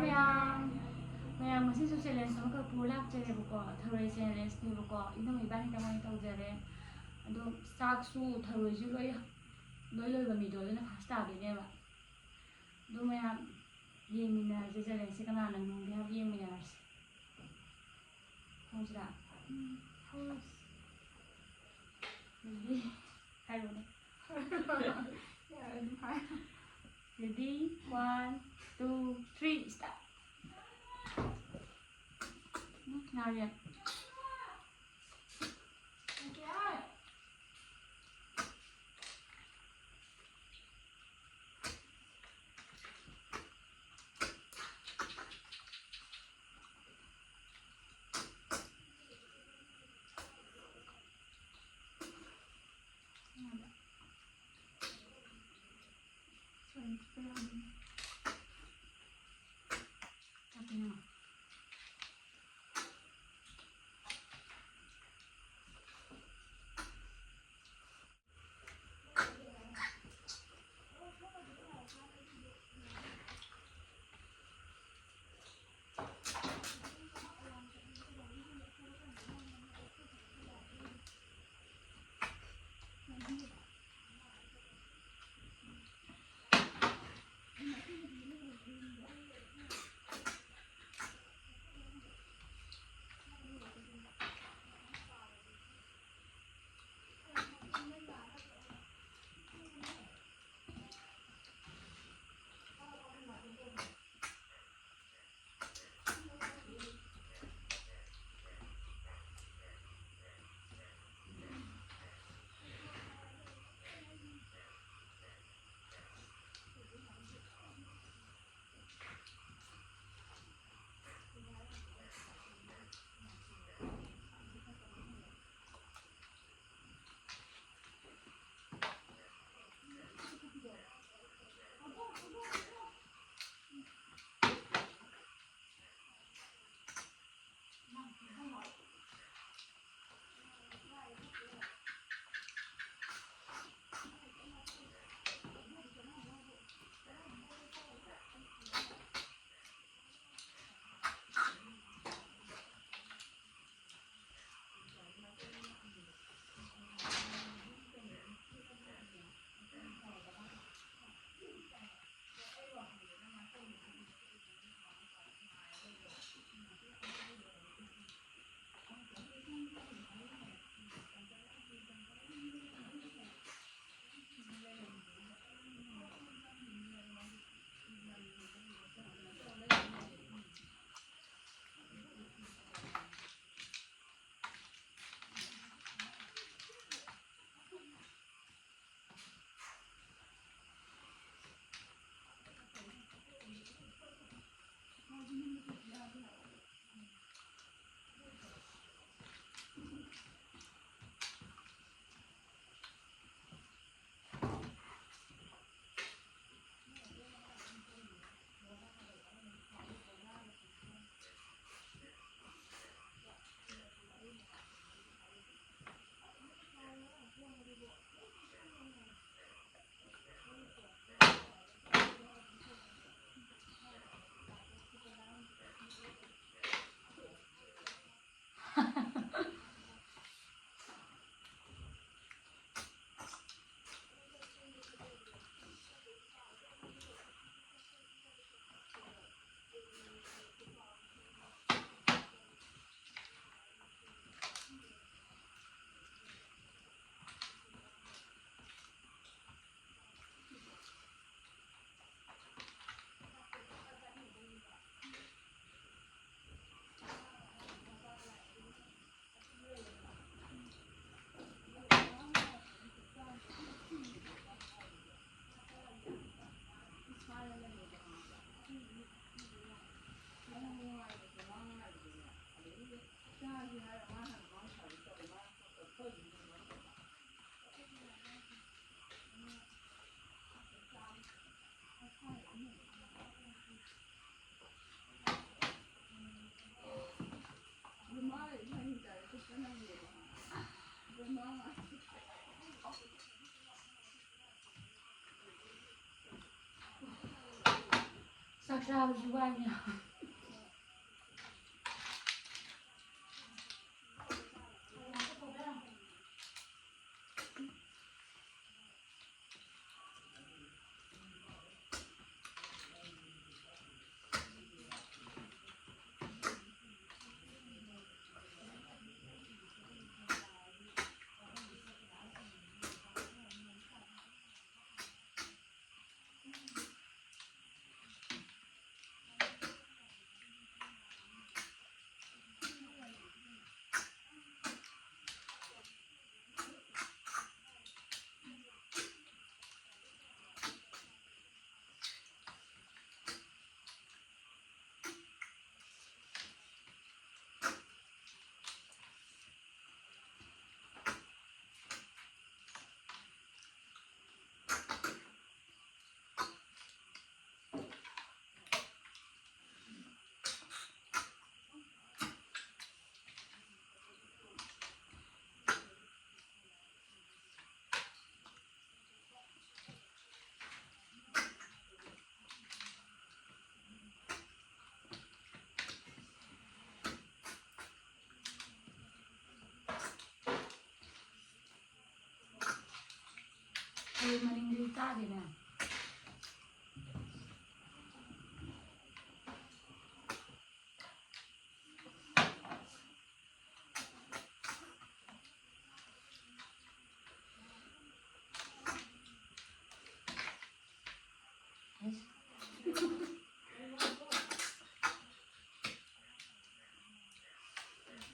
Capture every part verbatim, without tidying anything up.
ꯃꯌꯥꯝ ꯃꯌꯥꯝ ꯉꯁꯤꯁꯨ ꯆꯦꯂꯦꯟꯖ ꯑꯃꯈꯛ ꯄꯨꯔ ꯂꯥꯛꯆꯔꯦꯕꯀꯣ, ꯊꯔꯣꯏ ꯆꯦꯂꯦꯟꯖꯅꯦꯕꯀꯣ꯫ ꯏꯅꯝ ꯏꯕꯥꯅꯤꯗꯪ ꯑꯣꯏꯅ ꯇꯧꯖꯔꯦ꯫ ꯑꯗꯣ ꯆꯥꯛꯁꯨ ꯊꯔꯣꯏꯁꯨ ꯂꯣꯏ ꯂꯣꯏ ꯂꯣꯏꯕ ꯃꯤꯗꯣ ꯑꯗꯨꯅ ꯐꯥꯔꯁ ꯇꯥꯗꯣꯏꯅꯦꯕ꯫ ꯑꯗꯣ ꯃꯌꯥꯝ ꯌꯦꯡꯃꯤꯟꯅꯔꯁꯦ, ꯆꯦꯂꯦꯟꯖꯁꯦ ꯀꯅꯥꯅ ꯉꯝꯒꯦ ꯍꯥꯏꯕꯗꯣ ꯌꯦꯡꯃꯤꯟꯅꯔꯁꯦ꯫ ꯍꯧꯁꯤꯔꯥ? ꯎꯝ, ꯍꯧꯔꯁꯤ꯫ ꯑꯗꯨꯗꯤ ꯍꯥꯏꯔꯣꯅꯦ꯫ ꯌꯥꯔꯦ, ꯑꯗꯨꯝ ꯍꯥꯏꯔꯣ꯫ Ready, one, two, three, start. ꯎꯝ, ꯌꯥꯔꯦ꯫ ꯆꯥꯕꯁꯨ ꯋꯥꯏꯅꯦ꯫ ꯑꯩ ꯃꯅꯤꯡꯗꯤ ꯆꯥꯗꯦꯅꯦ꯫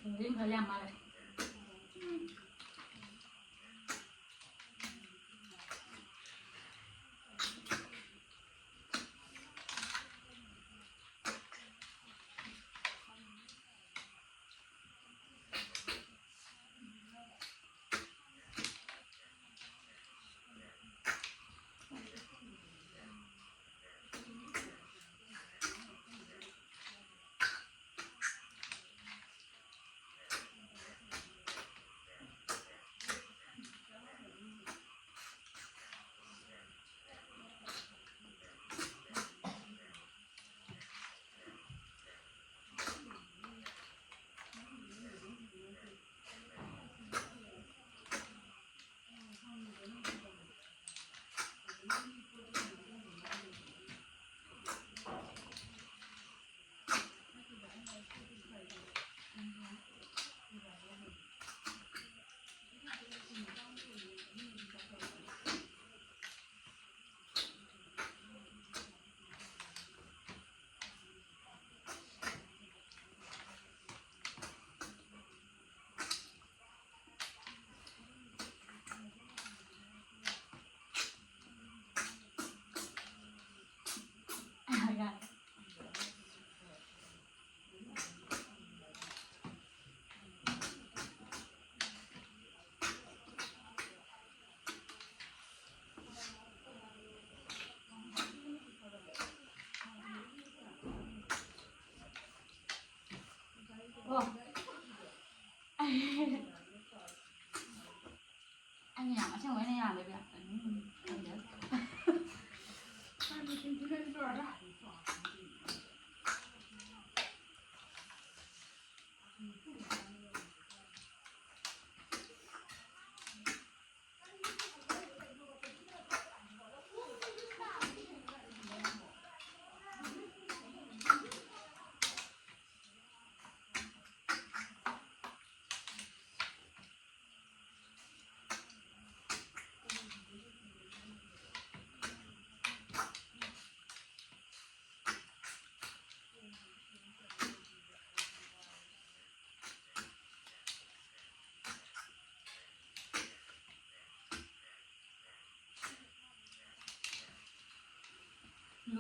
ꯊꯣꯏꯗꯤꯡ ꯈꯔ ꯌꯥꯝ ꯃꯥꯜꯂꯦ꯫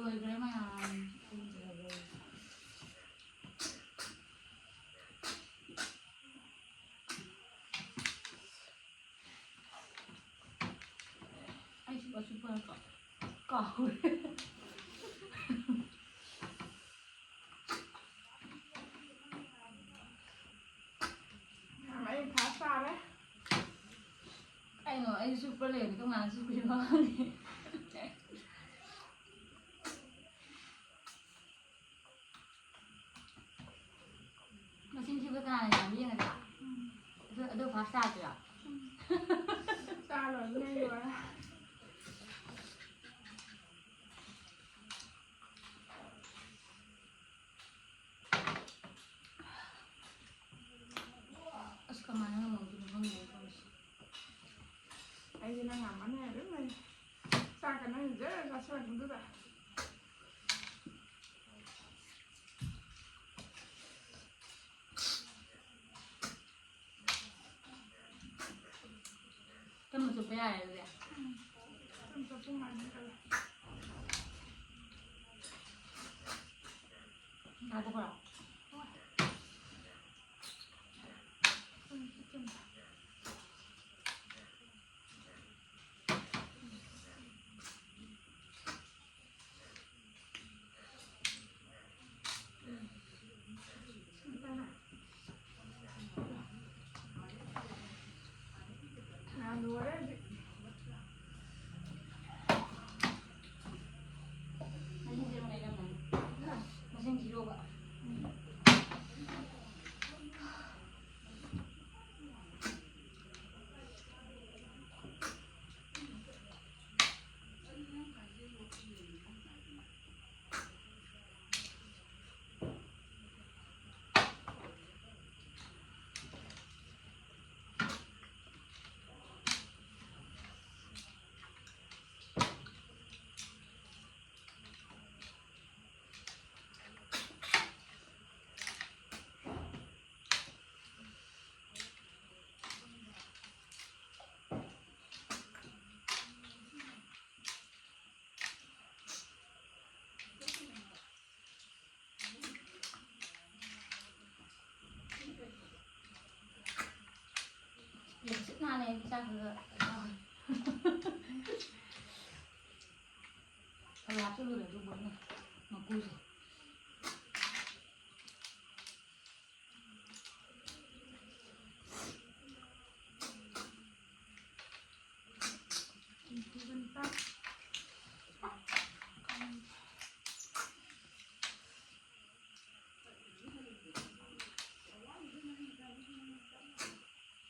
ꯂꯣꯏꯈ꯭ꯔꯦ ꯃꯌꯥꯝ꯫ ꯑꯩꯁꯨ ꯑꯆꯨꯞꯄ ꯀꯥꯎ-, ꯀꯥꯎꯔꯦ꯫ ꯃꯌꯥꯝ ꯑꯩ ꯃꯊꯥ ꯁꯥꯔꯦ꯫ ꯀꯩꯅꯣ, ꯑꯩ ꯆꯨꯞꯄ ꯂꯩꯔꯗꯤ ꯀꯃꯥꯏꯅ ꯆꯨꯞꯄꯤꯅꯣ ꯈꯪꯗꯦ꯫ ꯃꯁꯤꯡ ꯊꯤꯕ ꯀꯅꯥꯅ ꯌꯥꯝꯃꯤ ꯌꯦꯡꯉꯁꯦ? ꯑꯗꯨ, ꯑꯗꯨ ꯐꯥꯔꯁ ꯇꯥꯗꯣꯏꯔꯣ? ꯆꯥ ꯂꯣꯏꯕꯅ ꯑꯩ ꯂꯣꯏꯔꯦ꯫ ꯑꯁ, ꯀꯃꯥꯏꯅ ꯉꯝꯍꯧꯗꯣꯏꯅꯣ ꯈꯪꯗꯦ ꯇꯧꯔꯤꯁꯦ꯫ ꯑꯩꯗꯤ ꯅꯪ ꯉꯝꯃꯅꯤ ꯍꯥꯏꯔ ꯑꯗꯨꯝ ꯂꯩ꯫ ꯆꯥꯛꯀ ꯅꯪ ꯖꯔ ꯆꯥꯁꯤꯜꯂꯛꯄꯗꯨꯗ꯫ ꯇꯞꯅ ꯆꯨꯞꯄ ꯌꯥꯔꯦ ꯑꯗꯨꯗꯤ꯫ ꯎꯝ꯫ ꯇꯞꯅ ꯆꯨꯞꯄ ꯉꯥꯏꯕ ꯀꯜꯂꯦ꯫ ꯉꯥꯏꯈꯣ ꯈꯔ꯫ ꯎꯝ, ꯆꯨꯞꯄ꯫ ꯃꯁꯤꯡ ꯊꯤꯔꯣꯕ꯫ ꯆꯥꯛ ꯈꯔ ꯈꯔ ꯍꯥꯞꯆꯜꯂꯨꯔꯦ ꯑꯗꯨꯕꯨ ꯑꯩꯅ ꯃꯀꯨꯁꯦ꯫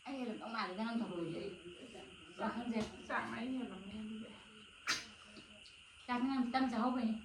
ꯑꯩ ꯍꯦꯜꯂꯝꯗꯧ ꯃꯥꯜꯂꯤꯗ ꯅꯪ ꯊꯧꯔꯣꯏꯁꯦ ꯑꯩ ꯋꯥꯈꯜꯁꯦ꯫ ꯆꯥꯛꯅ ꯑꯩ ꯍꯦꯜꯂꯝꯅꯤ ꯑꯗꯨꯗꯤ꯫ ꯆꯥꯛ ꯅꯪ ꯇꯞꯅ ꯆꯥꯍꯧꯕꯩꯅꯦ꯫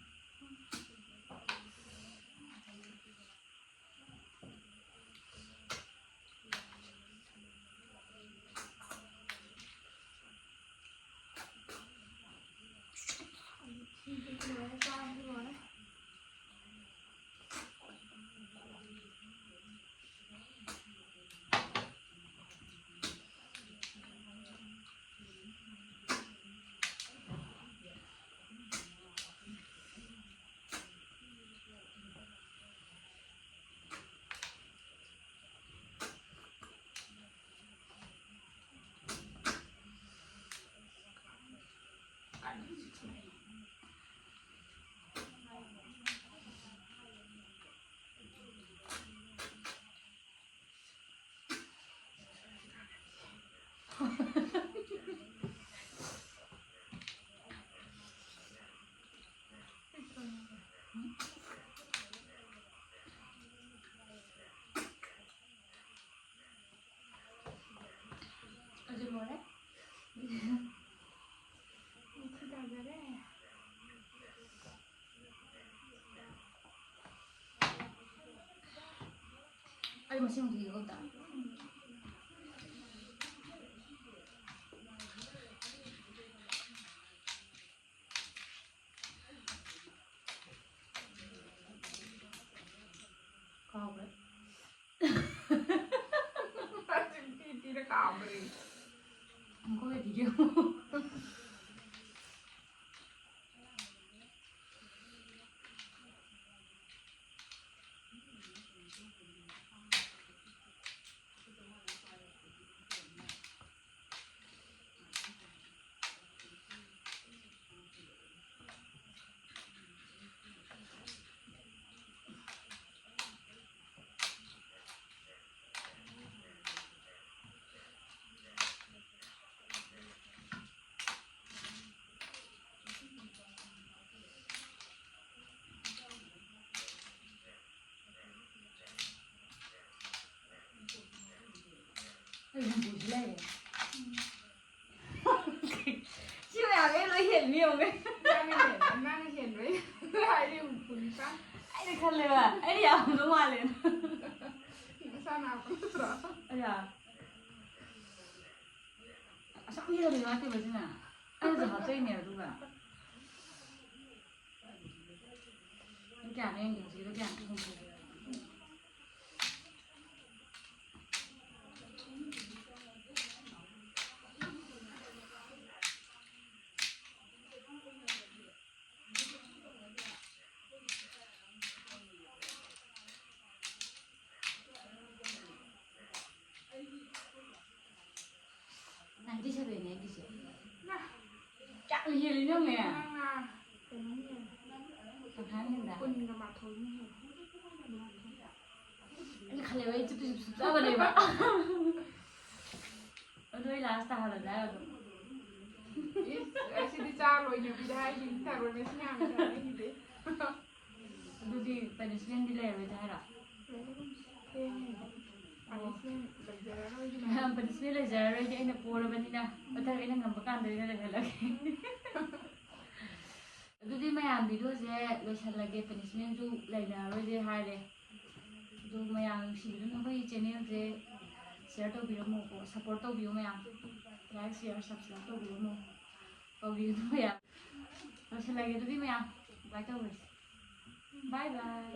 ꯑꯗꯨ ꯂꯣꯏꯔꯦ꯫ ꯃꯊꯤ ꯇꯥꯖꯔꯦ꯫ ꯑꯩ ꯃꯁꯤꯡ ꯊꯤꯒꯦ ꯈꯛꯇ꯫ ꯀꯥꯎꯒ꯭ꯔꯦ꯫ ꯄꯤꯔ ꯀꯥꯎꯒ꯭ꯔꯦ꯫ ꯑꯃꯨꯛꯀ ꯑꯣꯏꯕꯤꯒꯦ꯫ ꯌꯦꯡꯉꯨꯅꯦ꯫ ꯅꯪꯅ ꯍꯦꯟꯕ, ꯅꯪꯅ ꯍꯦꯟꯕꯩ ꯍꯥꯏꯗꯤ ꯍꯨꯝꯐꯨ ꯅꯤꯄꯥꯟ꯫ ꯑꯩꯅ ꯈꯜꯂꯦꯕ, ꯑꯩꯅ ꯌꯥꯝꯗꯧ ꯃꯥꯜꯂꯦꯅ꯫ ꯅꯁꯥ ꯅꯥꯕ ꯅꯠꯇ꯭ꯔꯣ? ꯑꯌꯥ꯫ ꯑꯁꯨꯛ ꯌꯥꯝ ꯍꯦꯜꯂꯕꯤ ꯅꯠꯇꯦꯕ ꯁꯤꯅ꯫ ꯑꯩꯅꯁꯨ ꯍꯥꯞꯆꯩꯅꯦ ꯑꯗꯨꯒ꯫ ꯅꯪ ꯀꯌꯥꯅꯣ ꯌꯦꯡꯒꯦ ꯍꯧꯖꯤꯛꯀꯤꯗꯣ ꯀꯌꯥꯅꯣ? ꯍꯨꯝꯐꯨ꯫ Ninety seven ꯅꯦ ꯑꯩꯒꯤꯁꯦ꯫ ꯌꯥꯝ ꯍꯦꯜꯂꯤꯅꯦ ꯌꯦꯡꯉꯨꯅꯦ꯫ ꯅꯪꯅ ꯀꯩꯅꯣ ꯍꯦꯜꯂꯦ꯫ ꯇꯪꯈꯥꯏ ꯑꯃ ꯍꯦꯟꯕ꯭ꯔꯥ? ꯀꯨꯟꯒ ꯃꯥꯊꯣꯏꯅ ꯍꯦꯜꯂꯦ꯫ ꯑꯩꯅ ꯈꯜꯂꯦꯕ ꯑꯩ ꯆꯨꯞꯇꯤ ꯆꯨꯞ ꯆꯥꯕꯅꯦꯕ꯫ ꯑꯗꯨ ꯑꯩ ꯂꯥꯁ ꯇꯥꯍꯜꯂꯁꯦ ꯍꯥꯏꯔꯣ ꯑꯗꯨꯝ? ꯏꯁ, ꯑꯩ ꯁꯤꯗꯤ ꯆꯥꯔꯣꯏ ꯅꯨꯄꯤꯗ ꯍꯥꯏꯈꯤꯕꯅꯤ, ꯊꯔꯣꯏ ꯃꯁꯤꯡ ꯌꯥꯝꯅ ꯆꯥꯅꯤꯡꯗꯦ꯫ ꯑꯗꯨꯗꯤ ꯄꯅꯤꯁꯃꯦꯟꯗꯤ ꯂꯩꯔꯔꯣꯏꯗ ꯍꯥꯏꯔꯣ? ꯊꯦꯡꯉꯦ꯫ ꯄꯅꯤꯁꯃꯦꯟ ꯂꯩꯖꯔꯔꯣꯏꯒꯤ ꯃꯌꯥꯝ ꯄꯅꯤꯁꯃꯦꯟ ꯂꯩꯖꯔꯔꯣꯏꯒꯦ, ꯑꯩꯅ ꯄꯣꯔꯕꯅꯤꯅ꯫ ꯃꯊꯪ ꯑꯩꯅ ꯉꯝꯕ ꯀꯥꯟꯗ ꯑꯣꯏꯅ ꯂꯩꯍꯜꯂꯒꯦ꯫ ꯑꯗꯨꯗꯤ ꯃꯌꯥꯝ ꯚꯤꯗꯤꯑꯣꯁꯦ ꯂꯣꯏꯁꯜꯂꯒꯦ, ꯄꯅꯤꯁꯃꯦꯟꯁꯨ ꯂꯩꯅꯔꯔꯣꯏꯗꯤ ꯍꯥꯏꯔꯦ꯫ ꯑꯗꯨ ꯃꯌꯥꯝ ꯅꯨꯡꯁꯤꯕꯤꯗꯨꯅ ꯑꯩꯈꯣꯏꯒꯤ ꯆꯦꯅꯦꯜꯁꯦ ꯁꯤꯌꯔ ꯇꯧꯕꯤꯔꯝꯃꯣꯀꯣ, ꯁꯞꯄꯣꯔꯠ ꯇꯧꯕꯤꯌꯨ ꯃꯌꯥꯝ꯫ ꯂꯥꯏꯛ, ꯁꯤꯌꯔ, ꯁꯕꯁꯀ꯭ꯔꯥꯏꯕ ꯇꯧꯕꯤꯔꯝꯃꯣ꯫ ꯇꯧꯕꯤꯌꯨ ꯃꯌꯥꯝ꯫ ꯂꯣꯏꯁꯜꯂꯒꯦ ꯑꯗꯨꯗꯤ ꯃꯌꯥꯝ꯫ ꯕꯥꯏ ꯇꯧꯔꯁꯤ꯫ ꯕꯥꯏ ꯕꯥꯏ꯫